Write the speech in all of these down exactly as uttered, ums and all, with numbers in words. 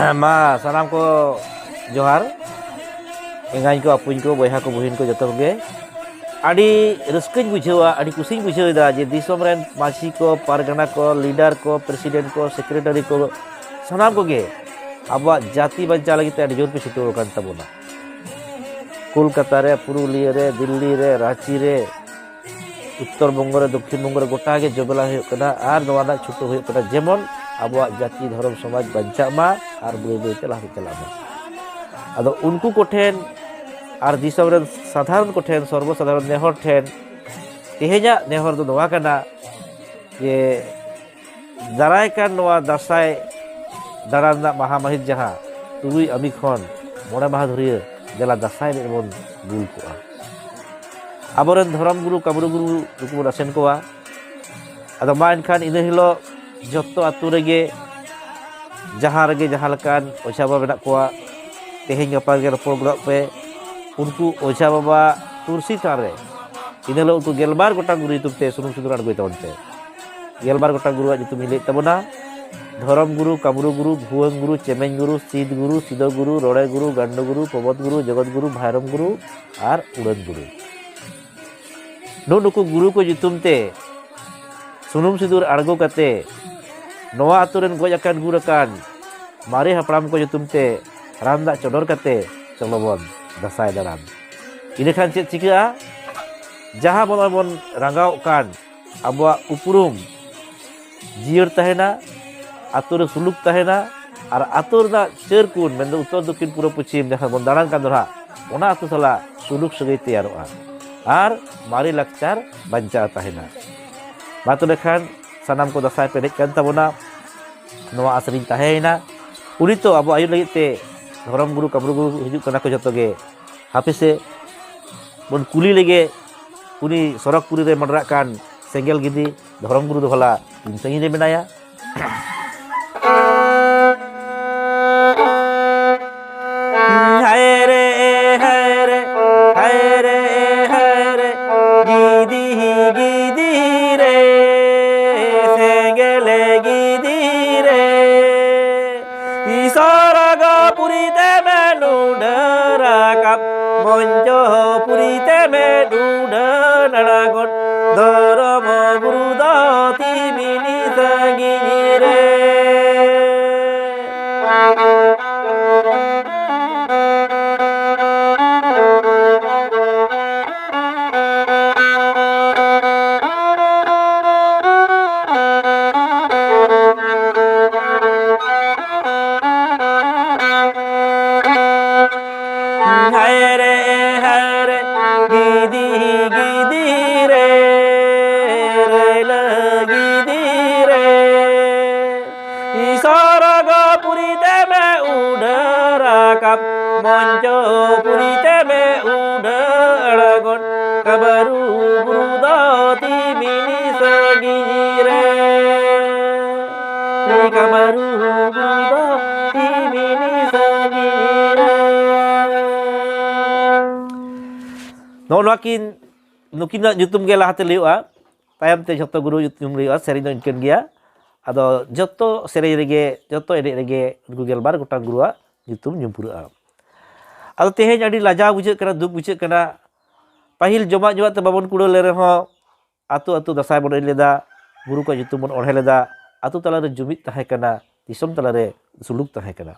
ᱢᱟ ᱥᱟᱱᱟᱢ ᱠᱚ ᱡᱚᱦᱟᱨ᱾ ᱮᱸᱜᱟᱧ ᱠᱚ, ᱟᱹᱯᱩᱧ ᱠᱚ, ᱵᱚᱭᱦᱟ ᱠᱚ, ᱵᱩᱦᱤᱱ ᱠᱚ, ᱡᱚᱛᱚ ᱠᱚᱜᱮ ᱟᱹᱰᱤ ᱨᱟᱹᱥᱠᱟᱹᱧ ᱵᱩᱡᱷᱟᱹᱣᱟ, ᱟᱹᱰᱤ ᱠᱩᱥᱤᱧ ᱵᱩᱡᱷᱟᱹᱣ ᱮᱫᱟ ᱡᱮ ᱫᱤᱥᱚᱢ ᱨᱮᱱ ᱢᱟᱹᱡᱷᱤ ᱠᱚ, ᱯᱟᱨᱜᱟᱱᱟ ᱠᱚ, ᱞᱤᱰᱟᱨ ᱠᱚ, ᱯᱨᱮᱥᱤᱰᱮᱱᱴ ᱠᱚ, ᱥᱮᱠᱨᱮᱴᱟᱨᱤ ᱠᱚ, ᱥᱟᱱᱟᱢ ᱠᱚᱜᱮ ᱟᱵᱚᱣᱟᱜ ᱡᱟᱹᱛᱤ ᱵᱟᱧᱪᱟᱣ ᱞᱟᱹᱜᱤᱫ ᱛᱮ ᱟᱹᱰᱤ ᱡᱳᱨ ᱯᱮ ᱪᱷᱩᱴᱟᱹᱣ ᱟᱠᱟᱱ ᱛᱟᱵᱚᱱᱟ᱾ ᱠᱳᱞᱠᱟᱛᱟ ᱨᱮ, ᱯᱩᱨᱩᱞᱤᱭᱟᱹ ᱨᱮ, ᱫᱤᱞᱞᱤ ᱨᱮ, ᱨᱟᱸᱪᱤ ᱨᱮ, ᱩᱛᱛᱚᱨ ᱵᱚᱝᱜᱚ ᱨᱮ, ᱫᱚᱠᱠᱷᱤᱱ ᱵᱚᱝᱜᱚ ᱨᱮ, ᱜᱚᱴᱟ ᱜᱮ ᱡᱚᱵᱮᱞᱟ ᱦᱩᱭᱩᱜ ᱠᱟᱱᱟ᱾ ᱟᱨ ᱱᱚᱣᱟ ᱨᱮᱱᱟᱜ ᱪᱷᱩᱴᱟᱹᱣ ᱦᱩᱭᱩᱜ ᱠᱟᱱᱟ ᱡᱮᱢᱚᱱ ᱟᱵᱚᱣᱟᱜ ᱡᱟᱹᱛᱤ, ᱫᱷᱚᱨᱚᱢ, ᱥᱚᱢᱟᱡᱽ ᱵᱟᱧᱪᱟᱜ ᱢᱟ ᱟᱨ ᱵᱟᱹᱭ ᱵᱟᱹᱭ ᱛᱮ ᱞᱟᱦᱟ ᱥᱮᱫ ᱪᱟᱞᱟᱜ ᱢᱟ᱾ ᱟᱫᱚ ᱩᱱᱠᱩ ᱠᱚᱴᱷᱮᱱ ᱟᱨ ᱫᱤᱥᱚᱢ ᱨᱮᱱ ᱥᱟᱫᱷᱟᱨᱚᱱ ᱠᱚᱴᱷᱮᱱ, ᱥᱚᱨᱵᱚ ᱥᱟᱫᱷᱟᱨᱚᱱ ᱱᱮᱦᱚᱨ ᱴᱷᱮᱱ ᱛᱮᱦᱮᱧᱟᱜ ᱱᱮᱦᱚᱨ ᱫᱚ ᱱᱚᱣᱟ ᱠᱟᱱᱟ ᱡᱮ ᱫᱟᱨᱟᱭ ᱠᱟᱱ ᱱᱚᱣᱟ ᱫᱟᱸᱥᱟᱭ ᱫᱟᱬᱟᱱ ᱨᱮᱱᱟᱜ ᱢᱟᱦᱟ ᱢᱟᱹᱦᱤᱛ ᱡᱟᱦᱟᱸ ᱛᱩᱨᱩᱭ ᱟᱢᱤ ᱠᱷᱚᱱ ᱢᱚᱬᱮ ᱢᱟᱦᱟ ᱫᱷᱩᱨᱤᱭᱟᱹ ᱫᱮᱞᱟ ᱫᱟᱸᱥᱟᱭ ᱮᱱᱮᱡ ᱵᱚᱱ ᱫᱩᱞ ᱠᱚᱜᱼᱟ᱾ ᱟᱵᱚᱨᱮᱱ ᱫᱷᱚᱨᱚᱢ ᱜᱩᱨᱩ, ᱠᱟᱢᱨᱩ ᱜᱩᱨᱩ ᱱᱩᱠᱩ ᱵᱚᱱ ᱟᱥᱮᱱ ᱠᱚᱣᱟ᱾ ᱟᱫᱚ ᱢᱟ ᱮᱱᱠᱷᱟᱱ ᱤᱱᱟᱹ ᱦᱤᱞᱳᱜ ᱡᱚᱛᱚ ᱟᱹᱛᱩ ᱨᱮᱜᱮ ᱡᱟᱦᱟᱸ ᱨᱮᱜᱮ ᱡᱟᱦᱟᱸ ᱞᱮᱠᱟᱱ ᱚᱡᱷᱟ ᱵᱟᱵᱟ ᱢᱮᱱᱟᱜ ᱠᱚᱣᱟ, ᱛᱮᱦᱮᱧ ᱜᱟᱯᱟ ᱜᱮ ᱨᱚᱯᱚᱲ ᱜᱚᱫᱚᱜ ᱯᱮ᱾ ᱩᱱᱠᱩ ᱚᱡᱷᱟ ᱵᱟᱵᱟ ᱛᱩᱨᱥᱤ ᱛᱷᱟᱱ ᱨᱮ ᱤᱱᱟᱹ ᱦᱤᱞᱳᱜ ᱩᱱᱠᱩ ᱜᱮᱞᱵᱟᱨ ᱜᱚᱴᱟᱝ ᱜᱩᱨᱩ ᱧᱩᱛᱩᱢ ᱛᱮ ᱥᱩᱱᱩᱢ ᱥᱤᱸᱫᱩᱨ ᱟᱬᱜᱚᱭ ᱛᱟᱵᱚᱱ ᱯᱮ᱾ ᱜᱮᱞᱵᱟᱨ ᱜᱚᱴᱟᱝ ᱜᱩᱨᱩᱣᱟᱜ ᱧᱩᱛᱩᱢ ᱤᱧ ᱞᱟᱹᱭᱮᱫ ᱛᱟᱵᱚᱱᱟ: ᱫᱷᱚᱨᱚᱢ ᱜᱩᱨᱩ, ᱠᱟᱢᱨᱩ ᱜᱩᱨᱩ, ᱵᱷᱩᱣᱟᱹᱝ ᱜᱩᱨᱩ, ᱪᱮᱢᱮᱧ ᱜᱩᱨᱩ, ᱥᱤᱫᱚ ᱜᱩᱨᱩ, ᱨᱚᱲᱮ ᱜᱩᱨᱩ, ᱜᱟᱱᱰᱚ ᱜᱩᱨᱩ, ᱯᱚᱵᱚᱛ ᱜᱩᱨᱩ, ᱡᱚᱜᱚᱛ ᱜᱩᱨᱩ, ᱵᱷᱟᱭᱨᱚᱢ ᱜᱩᱨᱩ ᱟᱨ ᱩᱲᱟᱹᱱ ᱜᱩᱨᱩ᱾ ᱱᱩᱜ ᱱᱩᱠᱩ ᱜᱩᱨᱩ ᱠᱚ ᱧᱩᱛᱩᱢ ᱛᱮ ᱥᱩᱱᱩᱢ ᱥᱤᱸᱫᱩᱨ ᱟᱬᱜᱚ ᱠᱟᱛᱮ ᱱᱚᱣᱟ ᱟᱛᱳ ᱨᱮᱱ ᱜᱚᱡ ᱟᱠᱟᱱ ᱜᱩᱨ ᱟᱠᱟᱱ ᱢᱟᱨᱮ ᱦᱟᱯᱲᱟᱢ ᱠᱚ ᱧᱩᱛᱩᱢ ᱛᱮ ᱨᱟᱱ ᱫᱟᱜ ᱪᱚᱰᱚᱨ ᱠᱟᱛᱮ ᱪᱚᱞᱚ ᱵᱚᱱ ᱫᱟᱸᱥᱟᱭ ᱫᱟᱬᱟᱱ᱾ ᱤᱱᱟᱹᱠᱷᱟᱱ ᱪᱮᱫ ᱪᱤᱠᱟᱹᱜᱼᱟ? ᱡᱟᱦᱟᱸ ᱵᱚᱱ, ᱵᱚᱱ ᱨᱟᱸᱜᱟᱣᱚᱜ ᱠᱟᱱ ᱟᱵᱚᱣᱟᱜ ᱩᱯᱨᱩᱢ ᱡᱤᱭᱟᱹᱲ ᱛᱟᱦᱮᱱᱟ, ᱟᱛᱳ ᱨᱮ ᱥᱩᱞᱩᱠ ᱛᱟᱦᱮᱱᱟ, ᱟᱨ ᱟᱛᱳ ᱨᱮᱱᱟᱜ ᱪᱟᱹᱨ ᱠᱩᱱ, ᱢᱮᱱᱫᱚ ᱩᱛᱛᱚᱨ, ᱫᱚᱠᱠᱷᱤᱱ, ᱯᱩᱨᱩᱵ, ᱯᱚᱪᱷᱤᱢ ᱡᱟᱦᱟᱸ ᱵᱚᱱ ᱫᱟᱬᱟᱱ ᱠᱟᱱ ᱫᱚ ᱱᱟᱦᱟᱜ, ᱚᱱᱟ ᱟᱛᱳ ᱥᱟᱞᱟᱜ ᱥᱩᱞᱩᱠ ᱥᱟᱹᱜᱟᱹᱭ ᱛᱮᱭᱟᱨᱚᱜᱼᱟ ᱟᱨ ᱢᱟᱨᱮ ᱞᱟᱠᱪᱟᱨ ᱵᱟᱧᱪᱟᱣ ᱛᱟᱦᱮᱱᱟ᱾ ᱢᱟ ᱛᱚᱵᱮ ᱠᱷᱟᱱ ᱥᱟᱱᱟᱢ ᱠᱚ ᱫᱟᱸᱥᱟᱭ ᱯᱮ ᱮᱱᱮᱡ ᱠᱟᱱ ᱛᱟᱵᱚᱱᱟ, ᱱᱚᱣᱟ ᱟᱥ ᱨᱤᱧ ᱛᱟᱦᱮᱸᱭᱮᱱᱟ᱾ ᱩᱱᱤ ᱛᱚ ᱟᱵᱚ ᱟᱹᱭᱩᱨ ᱞᱟᱹᱜᱤᱫ ᱛᱮ ᱫᱷᱚᱨᱚᱢ ᱜᱩᱨᱩ, ᱠᱟᱢᱨᱩ ᱜᱩᱨᱩ ᱦᱤᱡᱩᱜ ᱠᱟᱱᱟ ᱠᱚ ᱡᱷᱚᱛᱚ ᱜᱮ᱾ ᱦᱟᱯᱮ ᱥᱮ ᱵᱚᱱ ᱠᱩᱞᱤ ᱞᱮᱜᱮ ᱩᱱᱤ ᱥᱚᱨᱚᱜᱽᱯᱩᱨᱤ ᱨᱮ ᱢᱟᱰᱨᱟᱜ ᱠᱟᱱ ᱥᱮᱸᱜᱮᱞ ᱜᱤᱫᱤ ᱫᱷᱚᱨᱚᱢ ᱜᱩᱨᱩ ᱫᱚ ᱵᱷᱟᱞᱟ ᱛᱤᱱ ᱥᱟᱺᱜᱤᱧ ᱨᱮ ᱢᱮᱱᱟᱭᱟ? ᱦᱟᱭ ᱨᱮ, ᱦᱟᱭ ᱨᱮ, ᱦᱟᱭ ᱨᱮ, ᱦᱟᱭ ᱨᱮ, ᱜᱤᱫᱤ, ᱜᱤᱫᱤ ᱨᱮ, ᱥᱮᱸᱜᱮᱞ ᱜᱤᱫᱤ ᱨᱮ, ᱤᱥᱚᱨ ᱯᱩᱨᱤ ᱛᱮ ᱢᱮᱫ ᱩᱰᱟᱹ ᱨᱟᱠᱟᱵ, ᱢᱚᱧᱪᱚ ᱯᱩᱨᱤ ᱛᱮ ᱢᱮᱫ ᱩᱰᱟᱹ ᱟᱬᱜᱚᱱ, ᱫᱷᱚᱨᱚᱢ ᱜᱩᱨᱩ ᱫᱚ ᱛᱤᱢᱤᱱᱤ ᱥᱟᱺᱜᱤᱧ ᱨᱮ᱾ ᱦᱟᱭ ᱨᱮ, ᱦᱟᱭ ᱨᱮ, ᱜᱤᱫᱤ, ᱜᱤᱫᱤ ᱨᱮ, ᱨᱟᱹᱭᱞᱟᱹ ᱜᱤᱫᱤ ᱨᱮ᱾ ᱥᱚᱨᱚᱜᱽ ᱯᱩᱨᱤ ᱛᱮᱢᱮ ᱩᱰᱟᱹ ᱨᱟᱠᱟᱵ, ᱢᱚᱧᱪᱚ ᱯᱩᱨᱤ ᱛᱮᱢᱮ ᱩᱰᱟᱹ ᱟᱬᱜᱚᱱ, ᱠᱟᱵᱟᱨᱩ ᱜᱩᱨᱩ ᱫᱚ ᱛᱤᱢᱤᱱᱤ ᱥᱟᱺᱜᱤᱧ ᱨᱮ᱾ ᱠᱟᱵᱟᱨᱩ ᱜᱩᱨᱩ ᱫᱚ ᱛᱤᱢᱤᱱᱤ ᱥᱟᱺᱜᱤᱧ ᱨᱮ᱾ ᱱᱚᱜᱼᱚ ᱱᱚᱣᱟ ᱠᱤᱱ, ᱱᱩᱠᱤᱱᱟᱜ ᱧᱩᱛᱩᱢ ᱜᱮ ᱞᱟᱦᱟᱛᱮ ᱞᱟᱹᱭᱚᱜᱼᱟ, ᱛᱟᱭᱚᱢ ᱛᱮ ᱡᱷᱚᱛᱚ ᱜᱩᱨᱩ ᱧᱩᱛᱩᱢ ᱞᱟᱹᱭᱚᱜᱼᱟ᱾ ᱥᱮᱨᱮᱧ ᱫᱚ ᱤᱱᱠᱟᱹᱱ ᱜᱮᱭᱟ᱾ ᱟᱫᱚ ᱡᱷᱚᱛᱚ ᱥᱮᱨᱮᱧ ᱨᱮᱜᱮ, ᱡᱷᱚᱛᱚ ᱮᱱᱮᱡ ᱨᱮᱜᱮ ᱩᱱᱠᱩ ᱜᱮᱞᱵᱟᱨ ᱜᱚᱴᱟᱝ ᱜᱩᱨᱩᱣᱟᱜ ᱧᱩᱛᱩᱢ ᱧᱩᱢ ᱯᱩᱨᱟᱹᱜᱼᱟ᱾ ᱟᱫᱚ ᱛᱮᱦᱮᱧ ᱟᱹᱰᱤ ᱞᱟᱡᱟᱣ ᱵᱩᱡᱷᱟᱹᱜ ᱠᱟᱱᱟ, ᱫᱩᱠ ᱵᱩᱡᱷᱟᱹᱜ ᱠᱟᱱᱟ᱾ ᱯᱟᱹᱦᱤᱞ ᱡᱚᱢᱟᱜ ᱧᱩᱣᱟᱜ ᱛᱮ ᱵᱟᱵᱚᱱ ᱠᱩᱲᱟᱹᱣ ᱞᱮ ᱨᱮᱦᱚᱸ, ᱟᱹᱛᱩ ᱟᱹᱛᱩ ᱫᱟᱸᱥᱟᱭ ᱵᱚᱱ ᱮᱱᱮᱡ ᱞᱮᱫᱟ, ᱜᱩᱨᱩ ᱠᱚᱣᱟᱜ ᱧᱩᱛᱩᱢ ᱵᱚᱱ ᱚᱬᱦᱮ ᱞᱮᱫᱟ, ᱟᱹᱛᱩ ᱛᱟᱞᱟᱨᱮ ᱡᱩᱢᱤᱫ ᱛᱟᱦᱮᱸ ᱠᱟᱱᱟ, ᱫᱤᱥᱚᱢ ᱛᱟᱞᱟᱨᱮ ᱥᱩᱞᱩᱠ ᱛᱟᱦᱮᱸ ᱠᱟᱱᱟ᱾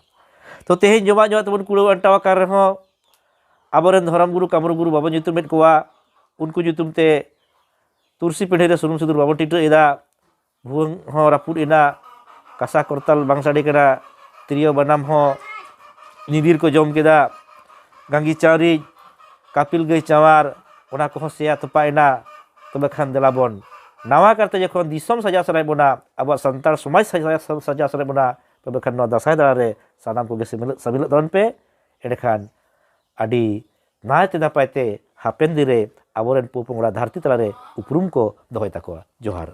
ᱛᱚ ᱛᱮᱦᱮᱧ ᱡᱚᱢᱟᱜ ᱧᱩᱣᱟᱜ ᱛᱮᱵᱚᱱ ᱠᱩᱲᱟᱹᱣ ᱟᱱᱴᱟᱣ ᱟᱠᱟᱱ ᱨᱮᱦᱚᱸ, ᱟᱵᱚᱨᱮᱱ ᱫᱷᱚᱨᱚᱢ ᱜᱩᱨᱩ, ᱠᱟᱢᱨᱩ ᱜᱩᱨᱩ ᱵᱟᱵᱚᱱ ᱧᱩᱛᱩᱢᱮᱫ ᱠᱚᱣᱟ, ᱩᱱᱠᱩ ᱧᱩᱛᱩᱢ ᱛᱮ ᱛᱩᱨᱥᱤ ᱯᱤᱸᱰᱟᱹ ᱨᱮ ᱥᱩᱱᱩᱢ ᱥᱤᱸᱫᱩᱨ ᱵᱟᱵᱚᱱ ᱴᱤᱰᱨᱟᱹᱜ ᱮᱫᱟ, ᱵᱷᱩᱣᱟᱹᱝ ᱦᱚᱸ ᱨᱟᱹᱯᱩᱫ ᱮᱱᱟ, ᱠᱟᱸᱥᱟ ᱠᱚᱨᱛᱟᱞ ᱵᱟᱝ ᱥᱟᱰᱮ ᱠᱟᱱᱟ, ᱛᱤᱨᱭᱳ ᱵᱟᱱᱟᱢ ᱦᱚᱸ ᱧᱤᱫᱤᱨ ᱠᱚ ᱡᱚᱢ ᱠᱮᱫᱟ, ᱜᱟᱸᱜᱤ ᱪᱟᱣᱨᱤᱡ, ᱠᱟᱯᱤᱞ ᱜᱟᱹᱭ ᱪᱟᱶᱟᱨ, ᱚᱱᱟ ᱠᱚᱦᱚᱸ ᱥᱮᱭᱟ ᱛᱚᱯᱟ ᱮᱱᱟ᱾ ᱛᱚᱵᱮ ᱠᱷᱟᱱ ᱫᱮᱞᱟ ᱵᱚᱱ ᱱᱟᱣᱟ ᱠᱟᱨᱛᱮ ᱡᱚᱠᱷᱚᱱ ᱫᱤᱥᱚᱢ ᱥᱟᱡᱟᱣ ᱥᱟᱱᱟᱭᱮᱫ ᱵᱚᱱᱟ, ᱟᱵᱚᱣᱟᱜ ᱥᱟᱱᱛᱟᱲ ᱥᱚᱢᱟᱡᱽ ᱥᱟᱡᱟᱣ, ᱥᱟᱡᱟᱣ ᱥᱟᱱᱟᱭᱮᱫ ᱵᱚᱱᱟ, ᱛᱚᱵᱮ ᱠᱷᱟᱱ ᱱᱚᱣᱟ ᱫᱟᱸᱥᱟᱭ ᱫᱟᱬᱟ ᱨᱮ ᱥᱟᱱᱟᱢ ᱠᱚᱜᱮ ᱥᱟᱹᱢᱤᱞ, ᱥᱟᱹᱢᱤᱞᱚᱜ ᱛᱟᱵᱚᱱ ᱯᱮ᱾ ᱮᱸᱰᱮᱠᱷᱟᱱ ᱟᱹᱰᱤ ᱱᱟᱭᱛᱮ ᱱᱟᱯᱟᱭ ᱛᱮ ᱦᱟᱯᱮᱱ ᱫᱤᱱ ᱨᱮ ᱟᱵᱚᱨᱮᱱ ᱯᱚᱼᱯᱚᱝᱲᱟ ᱫᱷᱟᱹᱨᱛᱤ ᱛᱟᱞᱟᱨᱮ ᱩᱯᱨᱩᱢ ᱠᱚ ᱫᱚᱦᱚᱭ ᱛᱟᱠᱚᱣᱟ᱾ ᱡᱚᱦᱟᱨ᱾